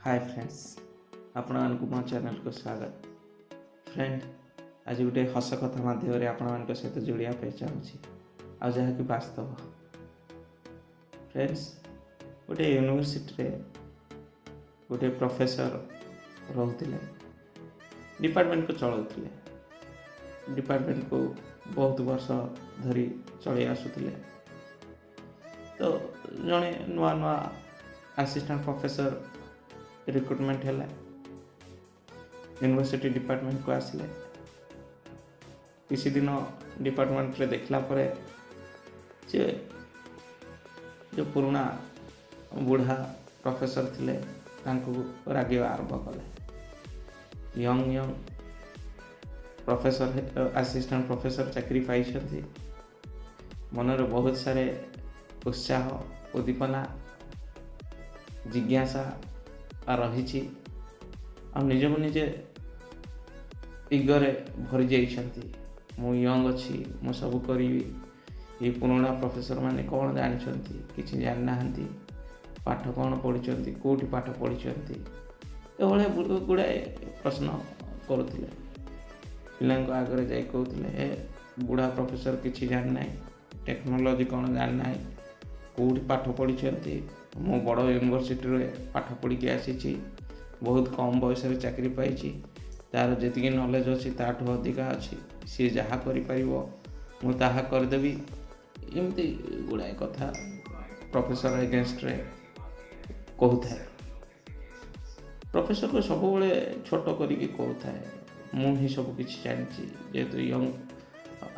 ହାଏ friends, ଆପଣମାନଙ୍କୁ ମୋ ଚ୍ୟାନେଲକୁ ସ୍ୱାଗତ। ଫ୍ରେଣ୍ଡ, ଆଜି ଗୋଟେ ହସ କଥା ମାଧ୍ୟମରେ ଆପଣମାନଙ୍କ ସହିତ ଯୋଡ଼ିବା ପାଇଁ ଚାହୁଁଛି ଆଉ ଯାହାକି ବାସ୍ତବ। ଫ୍ରେଣ୍ଡସ୍, ଗୋଟେ ୟୁନିଭର୍ସିଟିରେ ଗୋଟେ ପ୍ରଫେସର ରହୁଥିଲେ, ଡିପାର୍ଟମେଣ୍ଟକୁ ଚଳାଉଥିଲେ, ଡିପାର୍ଟମେଣ୍ଟକୁ ବହୁତ ବର୍ଷ ଧରି ଚଳେଇ ଆସୁଥିଲେ। ତ ଜଣେ ନୂଆ ନୂଆ ଆସିଷ୍ଟାଣ୍ଟ ପ୍ରଫେସର ରିକ୍ରୁଟମେଣ୍ଟ ହେଲା, ୟୁନିଭର୍ସିଟି ଡିପାର୍ଟମେଣ୍ଟକୁ ଆସିଲେ। କିଛି ଦିନ ଡିପାର୍ଟମେଣ୍ଟରେ ଦେଖିଲା ପରେ ସେ ଯେଉଁ ପୁରୁଣା ବୁଢ଼ା ପ୍ରଫେସର ଥିଲେ, ତାଙ୍କୁ ରାଗିବା ଆରମ୍ଭ କଲେ। Young young professor, assistant professor ଚାକିରି ପାଇଛନ୍ତି, ମନରେ ବହୁତ ସାରେ ଉତ୍ସାହ, ଉଦ୍ଦୀପନା, ଜିଜ୍ଞାସା ରହିଛି ଆଉ ନିଜକୁ ନିଜେ ଇଗୋରେ ଭରି ଯାଇଛନ୍ତି। ମୁଁ ୟଙ୍ଗ ଅଛି, ମୁଁ ସବୁ କରିବି। ଏଇ ପୁରୁଣା ପ୍ରଫେସର ମାନେ କ'ଣ ଜାଣିଛନ୍ତି? କିଛି ଜାଣିନାହାନ୍ତି। ପାଠ କ'ଣ ପଢ଼ିଛନ୍ତି? କେଉଁଠି ପାଠ ପଢ଼ିଛନ୍ତି? ଏଭଳିଆ ଗୁଡ଼ାଏ ପ୍ରଶ୍ନ କରୁଥିଲେ। ପିଲାଙ୍କ ଆଗରେ ଯାଇ କହୁଥିଲେ, "ଏ ବୁଢ଼ା ପ୍ରଫେସର କିଛି ଜାଣିନାହିଁ, ଟେକ୍ନୋଲୋଜି କ'ଣ ଜାଣିନାହିଁ, କେଉଁଠି ପାଠ ପଢ଼ିଛନ୍ତି? ମୁଁ ବଡ଼ ୟୁନିଭର୍ସିଟିରେ ପାଠ ପଢ଼ିକି ଆସିଛି, ବହୁତ କମ୍ ବୟସରେ ଚାକିରି ପାଇଛି। ତା'ର ଯେତିକି ନଲେଜ୍ ଅଛି, ତାଠୁ ଅଧିକା ଅଛି। ସିଏ ଯାହା କରିପାରିବ, ମୁଁ ତାହା କରିଦେବି।" ଏମିତି ଗୁଡ଼ାଏ କଥା ପ୍ରଫେସର ଏଗେନଷ୍ଟରେ କହୁଥାଏ। ପ୍ରଫେସରକୁ ସବୁବେଳେ ଛୋଟ କରିକି କହୁଥାଏ, ମୁଁ ହିଁ ସବୁ କିଛି ଜାଣିଛି। ଯେହେତୁ ୟଙ୍ଗ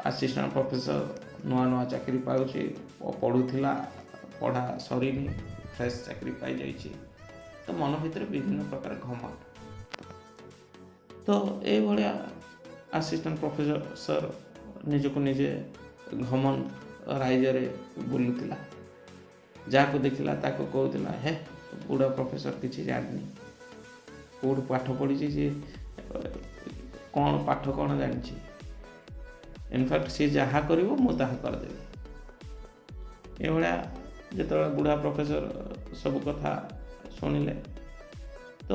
ଆସିଷ୍ଟାଣ୍ଟ ପ୍ରଫେସର, ନୂଆ ନୂଆ ଚାକିରି ପାଉଛି, ପଢ଼ୁଥିଲା, ପଢ଼ା ସରିନି, ଫ୍ରେଶ୍ ଚାକିରି ପାଇଯାଇଛି, ତ ମନ ଭିତରେ ବିଭିନ୍ନ ପ୍ରକାର ଘମଣ୍ଡ। ତ ଏଇଭଳିଆ ଆସିଷ୍ଟାଣ୍ଟ ପ୍ରଫେସର ନିଜକୁ ନିଜେ ଘମଣ୍ଡ ରାଇଜରେ ବୁଲୁଥିଲା। ଯାହାକୁ ଦେଖିଲା, ତାକୁ କହୁଥିଲା, "ହେ, ବୁଢ଼ା ପ୍ରଫେସର କିଛି ଜାଣିନି। କେଉଁଠୁ ପାଠ ପଢ଼ିଛି ସିଏ? କ'ଣ ପାଠ କ'ଣ ଜାଣିଛି? ଇନଫ୍ୟାକ୍ଟ ସିଏ ଯାହା କରିବ, ମୁଁ ତାହା କରିଦେବି।" ଏଇଭଳିଆ ଯେତେବେଳେ ବୁଢ଼ା ପ୍ରଫେସର ସବୁ କଥା ଶୁଣିଲେ, ତ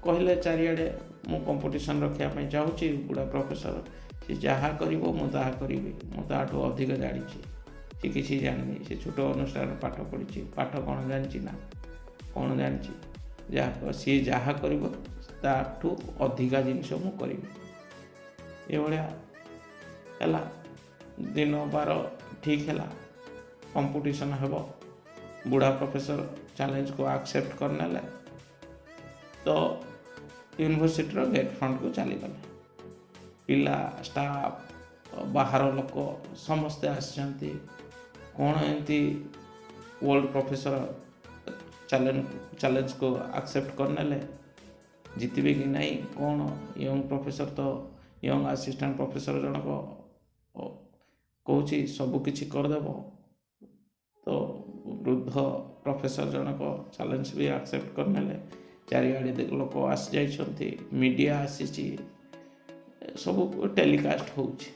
କହିଲେ, "ଚାରିଆଡ଼େ ମୁଁ କମ୍ପିଟିସନ୍ ରଖିବା ପାଇଁ ଚାହୁଁଛି। ବୁଢ଼ା ପ୍ରଫେସର ସେ ଯାହା କରିବ, ମୁଁ ତାହା କରିବି। ମୁଁ ତାଠୁ ଅଧିକ ଜାଣିଛି। ସେ କିଛି ଜାଣିନି। ସେ ଛୋଟ ଅନୁଷ୍ଠାନରେ ପାଠ ପଢ଼ିଛି। ପାଠ କ'ଣ ଜାଣିଛି ନା କ'ଣ ଜାଣିଛି? ଯାହା ସିଏ ଯାହା କରିବ, ତାଠୁ ଅଧିକା ଜିନିଷ ମୁଁ କରିବି।" ଏଇଭଳିଆ ହେଲା। ଦିନ ବାର ଠିକ୍ ହେଲା, କମ୍ପିଟିସନ୍ ହେବ। ବୁଢ଼ା ପ୍ରଫେସର ଚ୍ୟାଲେଞ୍ଜକୁ ଆକ୍ସେପ୍ଟ କରିନେଲେ। ତ ୟୁନିଭର୍ସିଟିର ଗେଟ୍ ଫ୍ରଣ୍ଟକୁ ଚାଲିଗଲେ। ପିଲା, ଷ୍ଟାଫ୍, ବାହାର ଲୋକ ସମସ୍ତେ ଆସିଛନ୍ତି। କ'ଣ ଏମିତି ଓଲ୍ଡ ପ୍ରଫେସର ଚ୍ୟାଲେଞ୍ଜକୁ ଆକ୍ସେପ୍ଟ କରିନେଲେ? ଜିତିବେ କି ନାହିଁ କ'ଣ? ୟଙ୍ଗ ପ୍ରଫେସର ତ, ୟଙ୍ଗ ଆସିଷ୍ଟାଣ୍ଟ ପ୍ରଫେସର ଜଣକ କହୁଛି ସବୁ କିଛି କରିଦେବ। ତ ବୃଦ୍ଧ ପ୍ରଫେସର ଜଣକ ଚ୍ୟାଲେଞ୍ଜ ବି ଆକ୍ସେପ୍ଟ କରିନେଲେ। ଚାରିଆଡ଼େ ଲୋକ ଆସିଯାଇଛନ୍ତି, ମିଡ଼ିଆ ଆସିଛି, ସବୁ ଟେଲିକାଷ୍ଟ ହେଉଛି।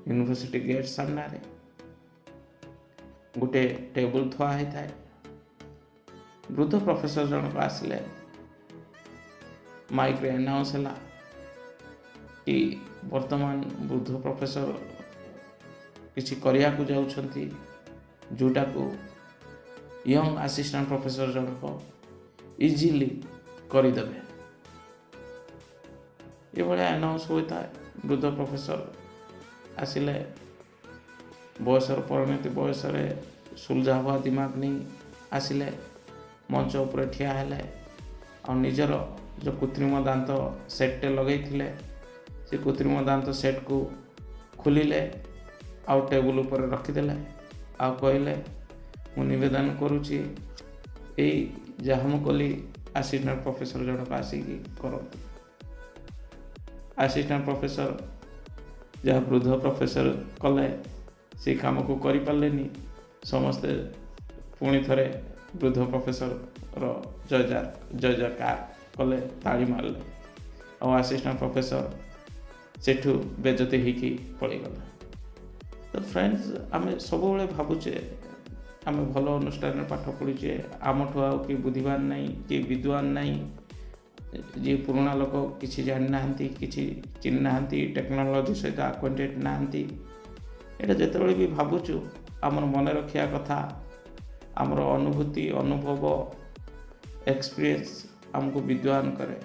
ୟୁନିଭର୍ସିଟି ଗେଟ୍ ସାମ୍ନାରେ ଗୋଟେ ଟେବୁଲ ଥୁଆ ହେଇଥାଏ। ବୃଦ୍ଧ ପ୍ରଫେସର ଜଣକ ଆସିଲେ। ମାଇକ୍ରେ ଆନାଉନ୍ସ ହେଲା କି ବର୍ତ୍ତମାନ ବୃଦ୍ଧ ପ୍ରଫେସର କିଛି କରିବାକୁ ଯାଉଛନ୍ତି, ଯେଉଁଟାକୁ ୟଙ୍ଗ ଆସିଷ୍ଟାଣ୍ଟ ପ୍ରଫେସର ଜଣକ ଇଜିଲି କରିଦେବେ। ଏଭଳିଆ ଆନାଉନ୍ସ ହୋଇଥାଏ। ବୃଦ୍ଧ ପ୍ରଫେସର ଆସିଲେ। ବୟସର ପରିଣତି ବୟସରେ सुलझा हुआ ଦିମାଗ ନେଇ ଆସିଲେ, ମଞ୍ଚ ଉପରେ ଠିଆ ହେଲେ ଆଉ ନିଜର ଯେଉଁ କୃତ୍ରିମ ଦାନ୍ତ ସେଟ୍ଟେ ଲଗେଇଥିଲେ, ସେ କୃତ୍ରିମ ଦାନ୍ତ ସେଟ୍କୁ ଖୋଲିଲେ ଆଉ ଟେବୁଲ୍ ଉପରେ ରଖିଦେଲେ ଆଉ କହିଲେ, "ମୁଁ ନିବେଦନ କରୁଛି, ଏଇ ଯାହା ମୁଁ କଲି, ଆସିଷ୍ଟାଣ୍ଟ ପ୍ରଫେସର ଜଣକ ଆସିକି କରନ୍ତୁ।" ଆସିଷ୍ଟାଣ୍ଟ ପ୍ରଫେସର ଯାହା ବୃଦ୍ଧ ପ୍ରଫେସର କଲେ, ସେ କାମକୁ କରିପାରିଲେନି। ସମସ୍ତେ ପୁଣି ଥରେ ବୃଦ୍ଧ ପ୍ରଫେସରର ଜୟ ଜୟ ଜୟକାର କଲେ, ତାଳି ମାରିଲେ ଆଉ ଆସିଷ୍ଟାଣ୍ଟ ପ୍ରଫେସର ସେଠୁ ବେଜତି ହେଇକି ପଳେଇଗଲେ। ତ ଫ୍ରେଣ୍ଡସ୍, ଆମେ ସବୁବେଳେ ଭାବୁଛେ ଆମେ ଭଲ ଅନୁଷ୍ଠାନରେ ପାଠ ପଢ଼ିଛେ, ଆମଠୁ ଆଉ କିଏ ବୁଦ୍ଧିମାନ ନାହିଁ, କିଏ ବିଦ୍ୱାନ ନାହିଁ, ଯିଏ ପୁରୁଣା ଲୋକ କିଛି ଜାଣିନାହାନ୍ତି, କିଛି ଚିହ୍ନିନାହାନ୍ତି, ଟେକ୍ନୋଲୋଜି ସହିତ ଆକ୍ୱେଣ୍ଟେଡ଼ ନାହାନ୍ତି। ଏଇଟା ଯେତେବେଳେ ବି ଭାବୁଛୁ, ଆମର ମନେ ରଖିବା କଥା, ଆମର ଅନୁଭୂତି, ଅନୁଭବ, ଏକ୍ସପିରିଏନ୍ସ ଆମକୁ ବିଦ୍ୱାନ କରେ।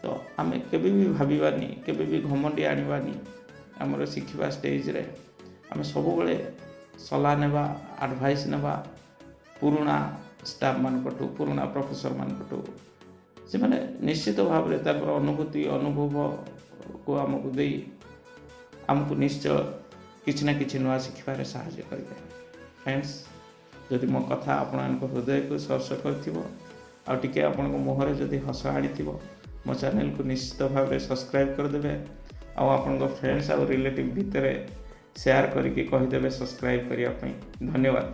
ତ ଆମେ କେବେ ବି ଭାବିବାନି, କେବେ ବି ଘମଣ୍ଡି ଆଣିବାନି। ଆମର ଶିଖିବା ଷ୍ଟେଜରେ ଆମେ ସବୁବେଳେ ସଲାହ ନେବା, ଆଡ଼ଭାଇସ୍ ନେବା ପୁରୁଣା ଷ୍ଟାଫ୍ମାନଙ୍କଠୁ, ପୁରୁଣା ପ୍ରଫେସରମାନଙ୍କଠୁ। ସେମାନେ ନିଶ୍ଚିତ ଭାବରେ ତାଙ୍କର ଅନୁଭୂତି, ଅନୁଭବକୁ ଆମକୁ ଦେଇ ଆମକୁ ନିଶ୍ଚୟ କିଛି ନା କିଛି ନୂଆ ଶିଖିବାରେ ସାହାଯ୍ୟ କରିବେ। ଫ୍ରେଣ୍ଡସ୍, ଯଦି ମୋ କଥା ଆପଣଙ୍କ ହୃଦୟକୁ ସ୍ପର୍ଶ କରିଥିବ ଆଉ ଟିକେ ଆପଣଙ୍କ ମୁହଁରେ ଯଦି ହସ ଆଣିଥିବ, ମୋ ଚ୍ୟାନେଲକୁ ନିଶ୍ଚିତ ଭାବରେ ସବସ୍କ୍ରାଇବ୍ କରିଦେବେ ଆଉ ଆପଣଙ୍କ ଫ୍ରେଣ୍ଡସ୍ ଆଉ ରିଲେଟିଭ୍ ଭିତରେ ସେୟାର କରିକି କହିଦେବେ ସବସ୍କ୍ରାଇବ୍ କରିବା ପାଇଁ। ଧନ୍ୟବାଦ।